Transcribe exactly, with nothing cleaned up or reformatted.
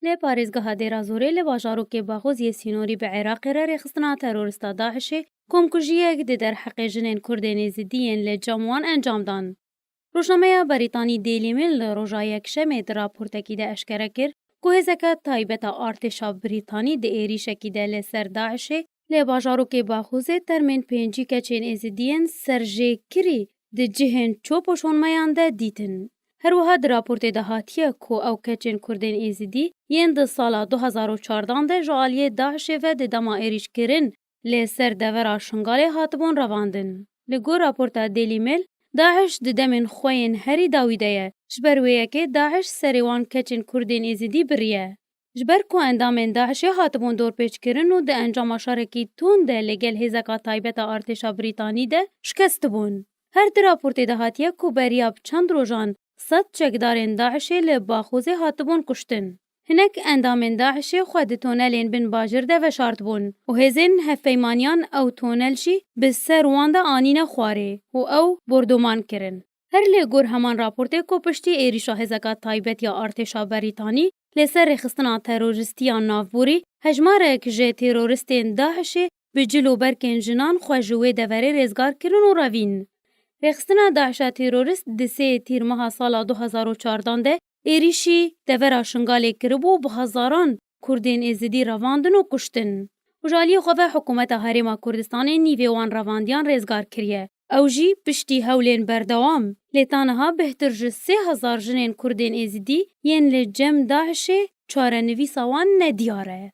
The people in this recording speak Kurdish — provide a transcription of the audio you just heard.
Li parêzgeha Dêra Zorê li bajarokê Baxûziyê sînorî bi Iraqê re rêxistina terorista DAIŞê komkujiyek di derheqê jinên Kurdên Êzidî yên li cem wan encam dan. Rojnameya Brîtanî Daily Mail li roja Yekşemê di raportekî de eşkere kir ku hêzeke taybet a artêşa Brîtanî di êrîşekî de li ser DAIŞê li bajarokê Baxûzê termên pêncî keçên Êzidiyên serjêkirî di cihên ço poşonmeyan de dîtin. Her wiha di raportê de hatiye ku ew keçên Kurdên Êzidî yên di sala du hezar û çardan de ji aliyê DAIŞê ve di dema êrîşkirin li ser devera Şingalê hatibûn revandin. Li gor raporta Daily Mail, DAIŞ di demên xwe yên herî dawî de ye. Ji ber wê yekê DAIŞ serê wan keçên Kurdên Êzidî biriye. Ji ber ku endamên DAIŞê hatibûn dorpêçkirin û di encama şerekî tund de li gel hêzeka taybet a artêşa Brîtanî de şikestibûn. Her di raportê de hatiye ku beriya bi çend rojan sed çekdarên DAIŞê li Baxûzê hatibûn kuştin. Hinek endamên DAIŞê xwe di tonelên bin bajêr de veşartibûn û hêzên hevpeymaniyan ew tonel jî bi ser wan de anîne xwarê û ew bordoman kirin. Her li gor heman raportê ku piştî êrîşa hêzeka taybet ya artêşa Berîtanî li ser rêxistina terorîstî ya navborî, hejmarek ji terorîstên DAIŞê bi cil û berkên jinan xwe ji wê deverê rêzgar kirin û revîn. Rêxistina DAIŞa terorîst di sê Tîrmeha sala du hezar û çardan de êrîşî devera Şingalê kiribû û bi hezaran Kurdên Êzidî revandin û kuştin. Û ji aliyê xwe ve Hikûmeta Herêma Kurdistanê nîvê wan revandiyan rêzgar kiriye. Ew jî piştî hewlên berdewam, lê ta niha bêhtir ji sê hezar jinên Kurdên Êzidî yên li cem DAIŞê çarenivîsa wan nediyar e.